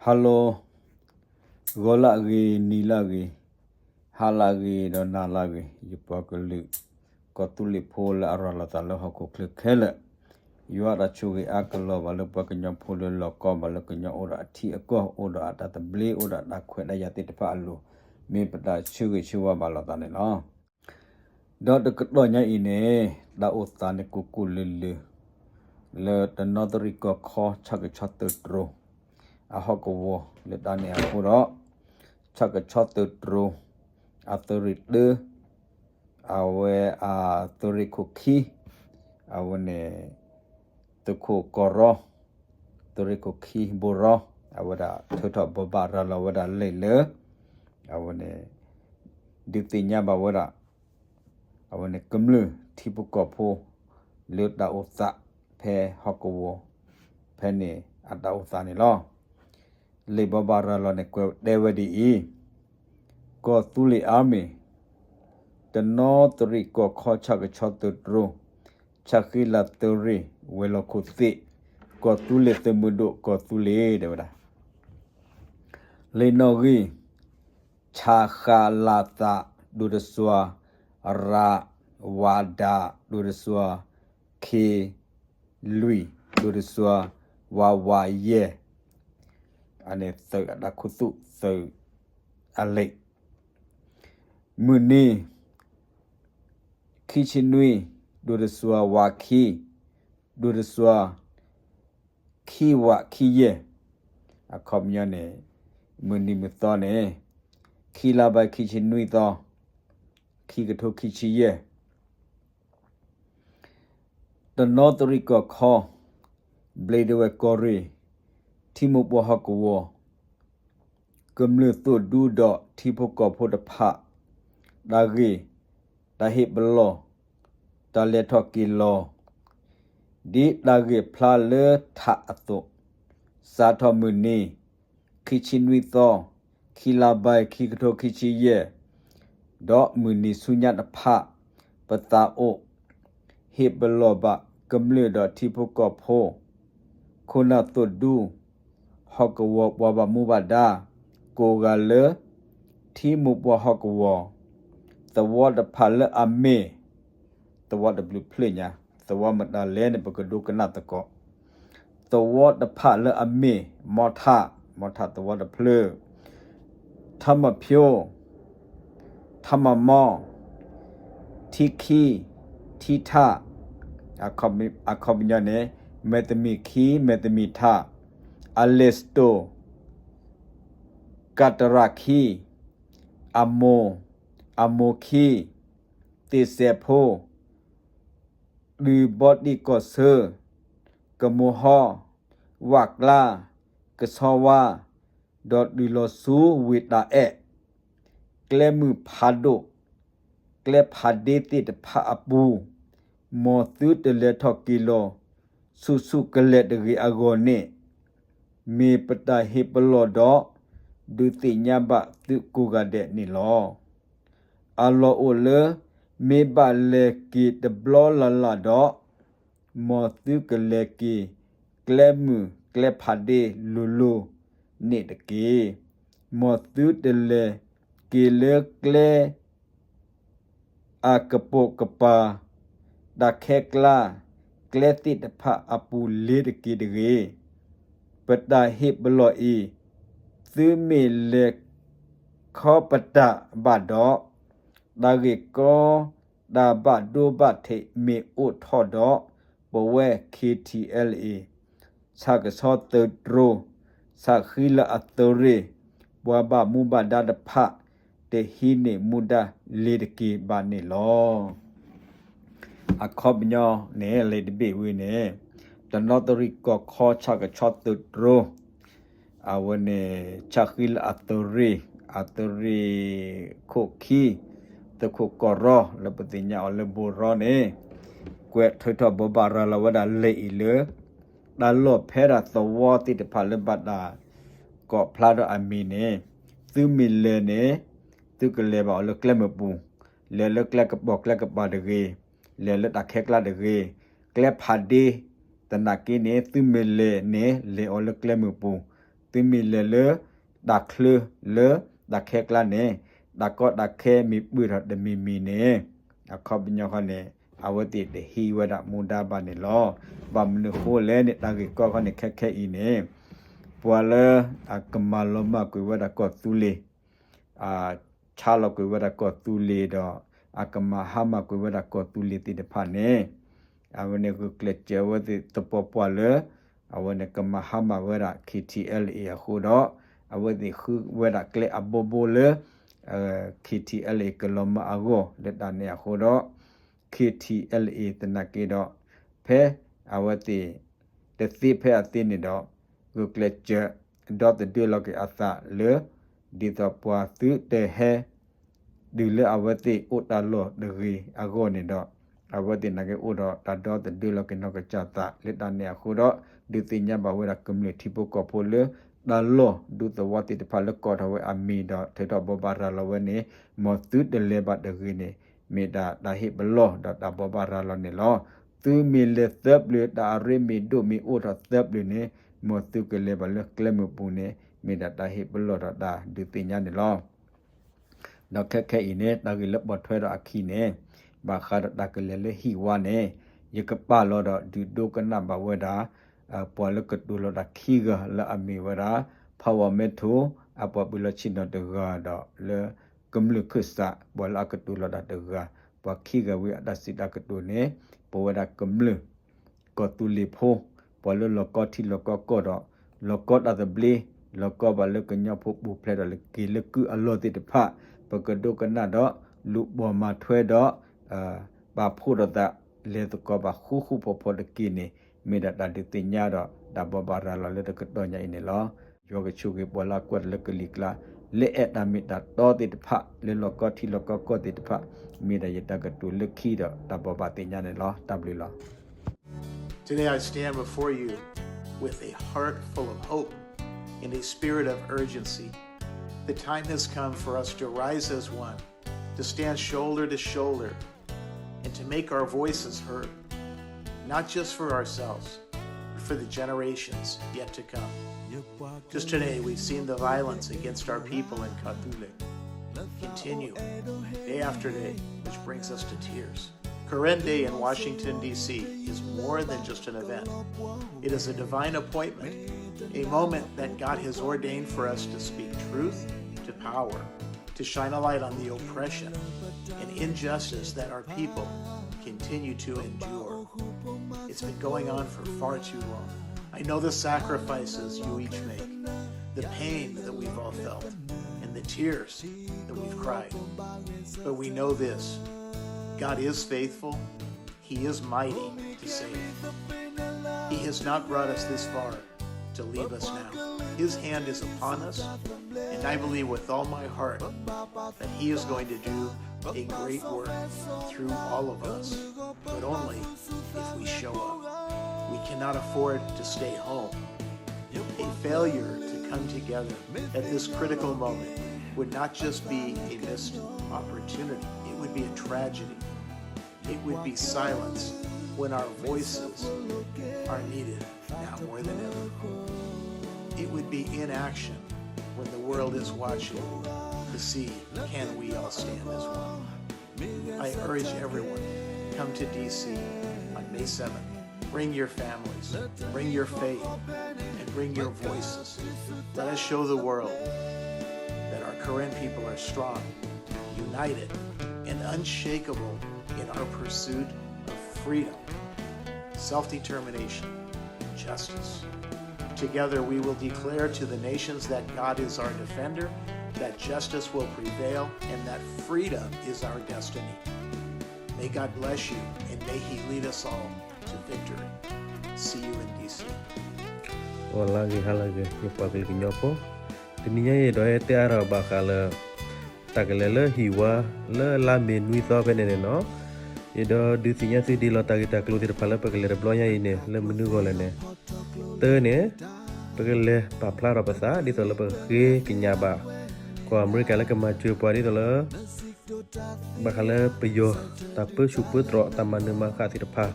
Hello, ဂီၤလၢအဂ့ၤ, နံၤလၢအဂ့ၤ, ဟါလၢအဂ့ၤ ဒီးနၤလၢအဂ့ၤ, ယပှၤကလုာ် ကီၢ်သူလ့ၤဖိလၢအရၤလီၤသးလၢဟီၣ်ခိၣ်ချၢခဲလၢာ်, ယွၤတၢ်ဆိၣ်ဂ့ၤအါကလီၤဘၣ်လၢပှၤကညီဖိလၢလီၢ်ကီဘၣ်လၢကညီအိၣ်ဒီးအထံအကီၢ် အိၣ်ဒီးအတၢ်သဘျ့ အိၣ်ဒီးတၢ်ခွဲးတၢ်ယာ်သ့ၣ်တဖၣ်အလိၤ, မ့ၢ်ပတၢ်ဆၢဂ့ၤဆၢဝါဘၣ်လိာ်သးန့ၣ်လီၤ. ဒီးတကတီၢ်ညါအံၤန့ၣ် တၢ်အိၣ်သးန့ၣ်ကိၢ်ကိၢ်လၢၤလၢၤ လၢတနီသရံၣ်ကီၢ်ခီ ဆၣ်ကဆီသုးတြိၤ အဟီၣ်ကဝီၤလၢတၢ်န့ၣ်အဃိဒီး ဆၣ်ကဆီသုးတြိၤ အသုးရ့ၣ်တၢ အဝဲအသုးရ့ၣ်ခိၣ်ခံ အဝဲန့ၣ် သုးခိၣ်ကီၢ်ရီ သုးရ့ၣ်ခိၣ်ခံဘိရီ အဝဲဒၣ်ထုးထီၣ်ဘိးဘၣ်ရၤလီၤဝဲဒၣ်လံာ်လၢ အဝဲန့ၣ် ဒုးသ့ၣ်ညါဘၣ်ဝဲဒၣ် အဝဲန့ၣ်ကမျၢၢ်ထံဖိကီၢ်ဖိ လၢတၢ်အိၣ်သးဖဲဟီၣ်ကဝီၤ ဖဲန့ၣ်အတၢ်အိၣ်သးန့ၣ်လီၤ. လံာ်ဘိးဘၣ်ရၤလီၤန့ၣ် ကွဲးတဲဝဲဒ်အံၤ, ကီၢ်သူလ့ၤ Army, တနီသရံၣ်ကီၢ်ခီ ဆၣ်ကဆီသုးတြိၤ, ဆၣ်ဃံလၤသုးရ့ၣ် ဝဲၤလီၢ်ခိၣ်သ့ၣ်, ကီၢ်သူလ့ၤသုးမုၢ်ဒိၣ် ကီၢ်သူလ့ၤ တဲဝဲဒၣ် လံာ်နီၣ်ဂံၢ်, ဆၣ်ဃးလၤသး ဒိၣ်တစွၤ, ရး, ဝးဒး ဒိၣ်တစွၤ, ခ့, လွံၢ် ဒိၣ်တစွၤ, ဝးဝးယဲၢ်, အန့ၣ်သုးအတၢ်ခူသူၣ်သုးအလံာ်, မုၢ်နံၤ ခံဆံနွံ ဒိၣ်တစွၤ ဝးခံ ဒိၣ်တစွၤ ခံဝးခံယဲၢ်, အခီပညီန့ၣ် မုၢ်နံၤမုၢ်သီန့ၣ် ခံလါဘၢၣ်ခံဆံနွံသီ ခံကထိခံဆံယဲၢ် တနီသရံၣ်ကီၢ်ခီ, ဘျံးဒဝဲၢ်ကီၢ်ရ့ၣ်, ထံမိၢ်ပှၢ်ဟီၣ်ကဝီၤ, ကမျၢၢ်သုးဒူဒီးထံဖိကီၢ်ဖိတဖၣ်, တၢ်ဂ့ၢ်, တၢ်ဟ့ၣ်ပလီၢ်, တၢ်လဲၤထီၣ်က့ၤလီၤ, ဒ်တၢ်ဂ့ၢ်ဖျါလၢထးအသိး, စးထီၣ်မုၢ်နံၤ ခံဆံနွံသီ, ခံလါဘၢၣ် ခံကထိခံဆံယဲၢ်, ဒီးမုၢ်နံၤဆူညါတဖၣ်, ပသးအိၣ် ဟ့ၣ်ပလီၢ်ဘၣ်ကမျၢၢ်ဒီးထံဖိကီၢ်ဖိ, ခိၣ်နၢ်သုးဒူ, ဟီၣ်ကဝီၤပှၤဘၣ်မူဘၣ်ဒါ, ကိးဂၤလၢ ထံမိၢ်ပှၢ်ဟီၣ်ကဝီၤ, သဝီတဖၣ်လၢအမ့ၢ် သဝီတဘျုးဖျၢၣ်ညါ, သဝီမတၤလဲၣ်န့ၣ် ပကဒိကနၣ်သကိး, သဝီတဖၣ်လၢအမ့ၢ် မီထး, မီထးသဝီတဖျၢၣ်, ထမဖၠိ, ထမမီ, ထံခံ, ထံထး, အခီပညီန့ၣ် မဲာ်သမံးခံ မဲာ်သမံးထး, အလဲၣ်စတိၣ်, ကၤတရၣ်ခံ, အမိၢ်, အမိၢ်ခံ, သ့ၣ်စဲးဖိ, တုၤဘီတံၢ်ကီၢ်ဆၢ, ကမိၤဟီ, ဝၣ်ကျါ, ကဆီဝါ, ဒီးတုၤလီၤဆူဝ့ၢ်တၢ်အဲၣ်, ကျဲမုၢ်ဖးဒိၣ်, ကျဲဖးဒ့သ့ၣ်တဖၣ်အပူၤ, မ်သုတလဲၤထီၣ်က့ၤလီၤ ဆူၣ်ဆူၣ်ကလဲာ်တဂ့ၤအဂီၢ်န့ၣ်, မ့ၢ်ပတၢ်ဟ့ၣ်ပလီၢ်ဒီး ဒုးသ့ၣ်ညါဘၣ်သုကိးဂၤဒဲးန့ၣ်လီၤ. အလီၢ်အိၣ်လၢ မ့ၢ်ဘၣ်လဲၤက့ၤတဘျီလၢ်လၢ်ဒီး, မ်သုကလဲၤက့ၤ ကျဲမုၢ်ကျဲဖးဒ့လိၤလိၤန့ၣ်တက့ၢ်. မ်သုတလဲၤက့ၤလၢကျဲ အကပိာ်ကပၤ, တၢ်ခဲကျါ, ကျဲသ့ၣ်တဖၣ်အပူၤလ့ၤတက့ၢ်တဂ့ၤ. ပတၢ်ဟ့ၣ်ပလီၢ်အံၤ, သုမ့ၢ်လဲၤခီပတာ်ဘၣ်ဒီး, တၢ်ဂ့ၢ်ကီ တၢ်ဘၣ်ဒိဘၣ်ထံးမ့ၢ်အိၣ်ထီၣ်ဒီး, ပဝဲ ခ့ထံအဲလ်အ့ ဆၣ်ကဆီသုးတြိၤ, ဆၣ်ဃံလၤအသုးရ့ၣ်, ပှၤဘၣ်မူဘၣ်ဒါတဖၣ် တဟံးန့ၢ်မူဒါလ့ၤတက့ၢ်ဘၣ်န့ၣ်လီၤ. အခီပညီန့ၣ် လံာ်တဘ့ၣ်ဝဲန့ၣ်, တနီသရံၣ်ကီၢ်ခီ ဆၣ်ကဆီသုးတြိၤ, အဝဲန့ၣ် ဆၣ်ဃံလၤအသုးရ့ၣ်, အသုးရ့ၣ်ခိၣ်ခံ, သုးခိၣ်ကီၢ်ရီ လၢပသ့ၣ်ညါအီၤလၢဘိရီန့ၣ်, ကွဲးထုးထီၣ်ဘိးဘၣ်ရၤလီၤဝဲဒၣ်လံာ်အံၤလၢ တၢ်လီၢ်ဖဲဒၣ်သဝီသ့ၣ်တဖၣ်လၢဘၣ်တၢ်ကိးဖျါထီၣ်အမံၤန့ၣ်, သုမ့ၢ်လဲၤန့ၣ်, သုကလဲၤဘၣ်အီၤလၢကျဲမုၢ်ပူၤ, လဲၤလၢကျဲကပိာ်ကျဲကပၤတဂ့ၤ, လဲၤလၢတၢ်ခဲကျါတဂ့ၤ, ကျဲဖးဒ့, သနာ်က့န့ၣ် သုမ့ၢ်လဲၤန့ၣ် လဲၤအီၤလၢကျဲမုၢ်ပူၤ, သု သုမ့ၢ်လဲၤလၢ တၢ်ချၢလၢတၢ်ခဲကျါန့ၣ် တၢ်ကီတၢ်ခဲမ့ၢ်ပၢၢ်ထီၣ်တမံၤမံၤန့ၣ် အခီပညီဃီန့ၣ် အဝဲသ့ၣ်တဟံးဝဲဒၣ်မူဒါဘၣ်န့ၣ်လီၤ. ဘၣ်မနုၤဃိလဲၣ်န့ၣ် တၢ်ဂ့ၢ်ကီခီန့ၣ် ခဲခဲအံၤန့ၣ် ပှၤလၢအကမၤလီၤမၢ်ကွံာ်ဝဲဒၣ်ကီၢ်သူလ့ၤ ဆါလီၤကွံာ်ဝဲဒၣ်ကီၢ်သူလ့ၤဒီး အကမၤဟါမၢ်ကွံာ်ဝဲဒၣ်ကီၢ်သူလ့ၤသ့ၣ်တဖၣ်န့ၣ် အဝဲန့ၣ်ဂုာ်ကျဲးစၢးဝဲသ့ၣ်သပှၢ်ပှၢ်လၢ အဝဲန့ၣ်ကမၤဟါမၢ်ဝဲဒၣ် KTLA အဃိဒီး အဝဲသ့ၣ်ဃုဝဲဒၣ်ကျဲအဘိဘိလၢ KTLA ကလီၤမၢ်အဂီၢ် လၢတၢ်န့ၣ်အဃိဒီး KTLA သနာ်က့ဒီး ဖဲအဝဲသ့ၣ် တသ့ဖဲအသ့န့ၣ်ဒီး ဂုာ်ကျဲးစၢး ဒီသဒၢလီၤက့ၤအသးလၢ ဒ်သိးပှၤသုတဟဲ တုၤလၢအဝဲသ့ၣ်အိၣ်တၢ်လီၢ်တဂ့ၤအဂီၢ်န့ၣ်ဒီး အဝဲသ့ၣ်နာ်က့အိၣ်ဒီးတၢ်ဒီသဒၢလီၤက့ၤနီၢ်ကစၢ်သးလၢတၢ်န့ၣ်အဃိဒီး ဒုးသ့ၣ်ညါဘၣ်ဝဲဒၣ်ကမျၢၢ်ထံဖိကီၢ်ဖိလၢ တၢ်လီၢ်ဒူသဝီသ့ၣ်တဖၣ်လၢကိးထီၣ်ဝဲအမံၤဒီးထုးထီၣ်ဘိးဘၣ်ရၤလီၤဝဲန့ၣ် မ်သုတလဲၤဘၣ်တဂ့ၤန့ၣ် မ့ၢ်ဒၣ်တၢ်ဟ့ၣ်ပလီၢ်ဒီးတၢ်ဘိးဘၣ်ရၤလီၤန့ၣ်လီၤ. သုမ့ၢ်လဲၤသၢပျၢၤ တၢ်အရ့မ့ၢ်ဒိၣ်မ့ၢ်အိၣ်ထီၣ်သၢပျၢၤန့ၣ် မ်သုကလဲၤဘၣ်လၢကျဲမုၢ်ပူၤန့ၣ် မ့ၢ်ဒၣ်တၢ်ဟ့ၣ်ပလီၢ်ဒီးတၢ်ဒုးသ့ၣ်ညါန့ၣ်လီၤ. ဒီးခဲခဲအံၤန့ၣ် တၢ်ဂ့ၢ်လၢပိာ်ထွဲဒီးအခံန့ၣ် ဘၣ်ဃးဒီးတၢ်ကလဲၤလၢဟံၣ်ဝါန့ၣ် ယကပာ်လီၤဒီးဒုးဒိကနၣ်ဘၣ်ဝဲဒၣ် ပှၤလၢကတိၤလီၤတၢ်ခံဂၤလၢအမ့ၢ်ဝဲဒၣ် Power Metro အပှၤပၢၤလီၢ်ဆ့ၣ်နီၤတဂၤဒီးလၢ ကမျၢၢ်ခၢၣ်စး ပှၤလၢအကတိၤလီၤတၢ်တဂၤ ပှၤခံဂၤဝံၤအတၢ်စံးတၢ်ကတိၤန့ၣ် ပဝဲဒၣ်ကမျၢၢ် ကီၢ်သူလ့ၤဖိ ပှၤလၢလီၤကီထံလီၤကီကီၢ်ဒီး လီၤကီတၢ်သဘျ့ လီၤကီဘၣ်လၢကညီဖိပူၤဖျဲးဒီးလၢက့ၤလၢကုၢ်အလီၢ်သ့ၣ်တဖၣ် ပကဒိကနၣ်ဒီး လူၤပိာ်မၤထွဲဒီး ပာ်ဖှိၣ်ဒီးသး လဲၤသကိးဘၣ်ဃူဃူဖိးဖိးတက့ၢ်န့ၣ် မ့ၢ်ဒၣ်တၢ်ဒုးသ့ၣ်ညါဒီး တၢ်ဘိးဘၣ်ရၤလီၤလၢတကတီၢ်ညါအံၤန့ၣ်လီၤ. ယွၤကဆိၣ်ဂ့ၤပှၤလၢအကွၢ်တၢ်လၢကလံၤကျါ လၢအဲၣ်တၢ်မ့ၢ်တၢ်တီသ့ၣ်တဖၣ် လၢလီၤကီထံလီၤကီကီၢ်သ့ၣ်တဖၣ် မ့ၢ်ဒၣ်ယတၢ်ကတိၤလၢခံဒီးတၢ်ဘိးဘၣ်သ့ၣ်ညါန့ၣ်လီၤ. တၢ်ဘျုးလီၤ. Today I stand before you with a heart full of hope and a spirit of urgency. The time has come for us to rise as one, to stand shoulder to shoulder, and to make our voices heard, not just for ourselves, but for the generations yet to come. Just today, we've seen the violence against our people in Khatule continue day after day, which brings us to tears. Karen Day in Washington, D C is more than just an event. It is a divine appointment, a moment that God has ordained for us to speak truth to power, to shine a light on the oppression and injustice that our people continue to endure. It's been going on for far too long. I know the sacrifices you each make, the pain that we've all felt, and the tears that we've cried. But we know this: God is faithful, He is mighty to save. He has not brought us this far to leave us now. His hand is upon us, and I believe with all my heart that He is going to do a great work through all of us, but only if we show up. We cannot afford to stay home. A failure to come together at this critical moment would not just be a missed opportunity, it would be a tragedy. It would be silence when our voices are needed now more than ever. It would be inaction when the world is watching to see, can we all stand as one? I urge everyone, come to D C on May seventh. Bring your families, bring your faith, and bring your voices. Let us show the world that our Karen people are strong, united, and unshakable in our pursuit of freedom, self-determination, and justice. Together we will declare to the nations that God is our defender, that justice will prevail, and that freedom is our destiny. May God bless you, and may He lead us all to victory. See you in D C. အိၣ်လၢဂ့ၤဟါလၢဂ့ၤ ယပှၤကလုာ်ကညီဖိ, တနံၤညါအံၤဒီးတဲအါထီၣ်ဘၣ်ဃးလၢ တၢ်ကလဲၤလၢဟံၣ်ဝါ လၢလါမ့ၤနွံသီဖဲန့ၣ်န့ၣ်နီၤ, ယဒီးဒုးသ့ၣ်ညါသုဒ်လီၤတၢ်ဂ့ၢ်တၢ်ကျိၤသ့ၣ်တဖၣ်လၢပကလဲၤတဘျီညါအံၤန့ၣ် လၢမနုၤအဂီၢ်လဲၣ်န့ၣ်, တၢ်န့ၣ် ပကလဲၤပာ်ဖျါထီၣ်ပသး ဒ်သိးလၢပကဃ့ကညးဘၣ် ကီၢ်အမဲရကၤလၢကမၤစၢၤပှၤဒ်သိးလၢ ဘၣ်ဃးလၢပယီၤ တၢ်ပၢဆူၣ်ပၢတြီၣ် တၢ်မၤနၢၤမၤဃၣ်သ့ၣ်တဖၣ်,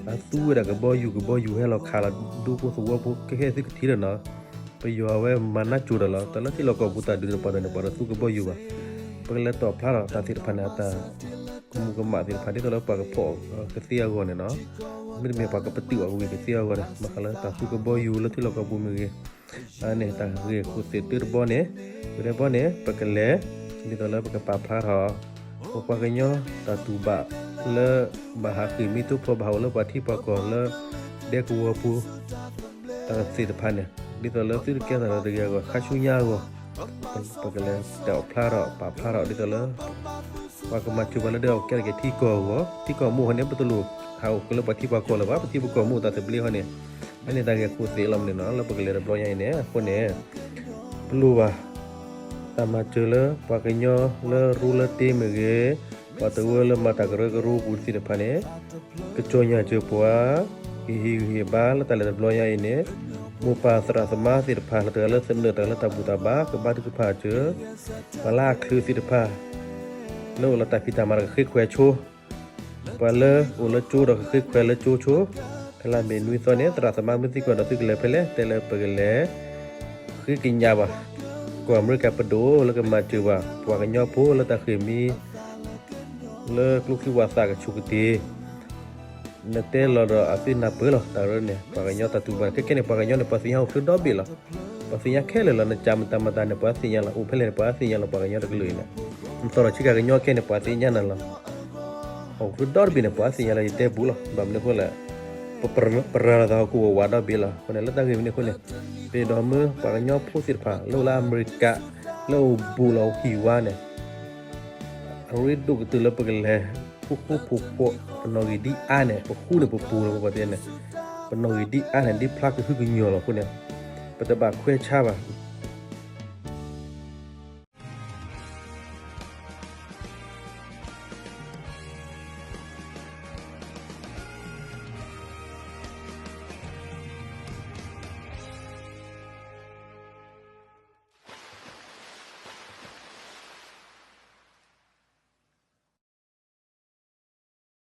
အသူဝဲဒၣ်ကဘီယူၤကဘီယူၤဟဲလီၤခးလီၤဒူဖိသဝီဖိကဟဲသုကထံၣ်လၢနီၤ, ပယီၤအဝဲမၤနၢ်ကၠိၤဒီးလီၤ. တၢ်လၢထံလီၢ်ကီၢ်ပူၤတၢ်ဒုးန့ၣ် ပှၤတဂၤန့ၣ် ပှၤတသူကဘီယူၤဘၣ်. ပကလဲၤတီၣ်ဖျါထီၣ်တၢ်သ့ၣ်တဖၣ်န့ၣ် အတၢ်ကမူၤကမၣ်သ့ၣ်တဖၣ် ဒ်သိးလၢပှၤကဖီၣ်ကသ့အဂီၢ်န့ၣ်နီၤ, မ့တမ့ၢ်ပှၤကပတုာ်အီၤကဝံၤကသ့အဂီၢ်န့ၣ် ဘၣ်ဃးလၢတၢ်သူကဘီယူၤလၢထံလီၢ်ကီၢ်ပူၤမ့ၢ်ဂ့ၤ, အန့ၣ်တၢ်ဂ့ၢ်ခိၣ်သ့ၣ်တၢတဘီန့ၣ်, ဝဲတဘီန့ၣ် ပကလဲၤ ဒ်သိးလၢပကပာ်ဖျါထီၣ် ပပှၤကညီတၢ်တူၢ်ဘၣ်လၢ ဘၣ်ဟးဃ့ၢ်မံထိဖီ ဘၣ်ဟးအိၣ်လၢပှၤထံပှၤကီၢ်လၢ ဒဲကဝီၤပူၤ တၢ်သ့ၣ်တဖၣ်န့ၣ်, ဒ်သိးလၢသုတကဲထီၣ်တဂ့ၤအဂီၢ် ခါဆူညါအဂီၢ်, ပကလဲၤတဲာ်ဖျါထီၣ် ပာ်ဖျါထီၣ်ဒ်သိးလၢ ပှၤကမၤစၢၤပှၤလၢဒဲအကဲထီၣ်က့ၤထံကီၢ်အဂီၢ်, ထံကီၢ်မ့ၢ်အိၣ်န့ၣ် ပတလိၣ်ဟးအိၣ်ဃုာ်လၢပှၤထံပှၤကီၢ်လၢၤဘၣ်, ပထံပကီၢ်မ့ၢ်အိၣ်တၢ်သဘျ့ဃီန့ၣ်, အန့ၣ်တၢ်ဂ့ၢ်ခိၣ်သ့ၣ်လီၤမ့ၢ်န့ၣ်နီၤ, လၢပကလဲၤတဘျီညါအံၤန့ၣ် အဃိန့ၣ် ပလိၣ်ဘၣ် တၢ်မၤစၢၤလၢပှၤကညီလၢရူလၢတ့မ့ၢ်ဂ့ၤ, ပှၤတဝၢလၢမၤတၢ်ကရၢကရိပူၤသ့ၣ်တဖၣ်န့ၣ်, ကစီၤညါစၢၤပှၤ, ကဟ့ၣ်ဂံၢ်ဟ့ၣ်ဘါလၢတၢ်လဲၤတဘျီညါအံၤန့ၣ်, မိၢ်ပၢ်သရၣ်သမါသ့ၣ်တဖၣ် လၢတဂၤလၢသနၢၣ်တၢ်လၢတၢ်ဘူၣ်တၢ်ဘါ ကဘါထုကဖၣ်စၢၤ, ပှၤလၢအချုးသ့ၣ်တဖၣ် လၢအိၣ်လၢတၢ်ဖံးတၢ်မၤဒီးကဃ့ခွဲးဆိ ပှၤလၢအိၣ်လၢကၠိဒီးကဃ့ခွဲးလၢကၠိဆိ, ဖဲလၢမ့ၢ်နွံသီန့ၣ် သရၣ်သမါမ့ၢ်သံကွၢ်ဒီးသုကလဲၤဖဲလဲၣ်, တဲလၢပကလဲၤ ဃ့ကညးဘၣ် ကီၢ်အမဲရကၤပဒိၣ်လၢကမၤစၢၤဘၣ် ပှၤကညီဖိလၢတၢ်ဃ့ၢ်မံ လၢကျိချံဝၣ်သၣ်ကဆူၣ်ကတ့ၢ် နတဲလီၤဒီးအသ့ၣ်နၢ်ပၢၢ်လီၤ. တၢ်ရၢန့ၣ် ပှၤကညီတၢ်တူၢ်ဘၣ်န့ၣ် ခဲကဲန့ၣ် ပှၤကညီန့ၣ် ပှၤသ့ၣ်ညါအိၣ်ချုးဒီဘ့ၣ်လီၤ. ပှၤသ့ၣ်ညါခဲလၢာ်လီၤ. နကးမတၤမတၤန့ၣ် ပှၤသ့ၣ်ညါလီၤ. အိၣ်ဖဲလဲၣ်န့ၣ် ပှၤသ့ၣ်ညါလီၤ. ပှၤကညီတကလုာ်အံၤန့ၣ် နသီၣ်ထီၣ်ဆံကၤကညီခဲန့ၣ် ပှၤသ့ၣ်ညါနၤလီၤ. အိၣ်ချုးဒီတဘ့ၣ်န့ၣ် ပှၤသ့ၣ်ညါလီၤ ယတဲဘူးလီၤ. ဘၣ်မနုၤအဃိလဲၣ်, ပရၤလီၤသးဟီၣ်ခိၣ်ဝးဝးဒီဘ့ၣ်လီၤ. အဃိန့ၣ် လၢတၢ်ဂ့ၢ်မနုၤအဃိန့ၣ်, ပဒိးမၢပှၤကညီဖိသ့ၣ်တဖၣ် လၢအိၣ်လၢအမဲရကၤ လၢအိၣ်ဘူးလီၤဟံၣ်ဝါန့ၣ် အရ့ဒိၣ်ကတၢၢ်လၢပကလဲၤ ဃူဃူဖိးဖိး ပနီၣ်ဂံၢ်ဒ်အါန့ၣ် ပဃူန့ၣ်ပပူၤလီၤ ပပှၤတဲန့ၣ်, ပနီၣ်ဂံၢ်ဒ်အါန့ၣ် ဒ်ဖျါကဟုကညီၤလီၤအဃိန့ၣ်, ပတဘၣ်ခွဲးဆါဘၣ်.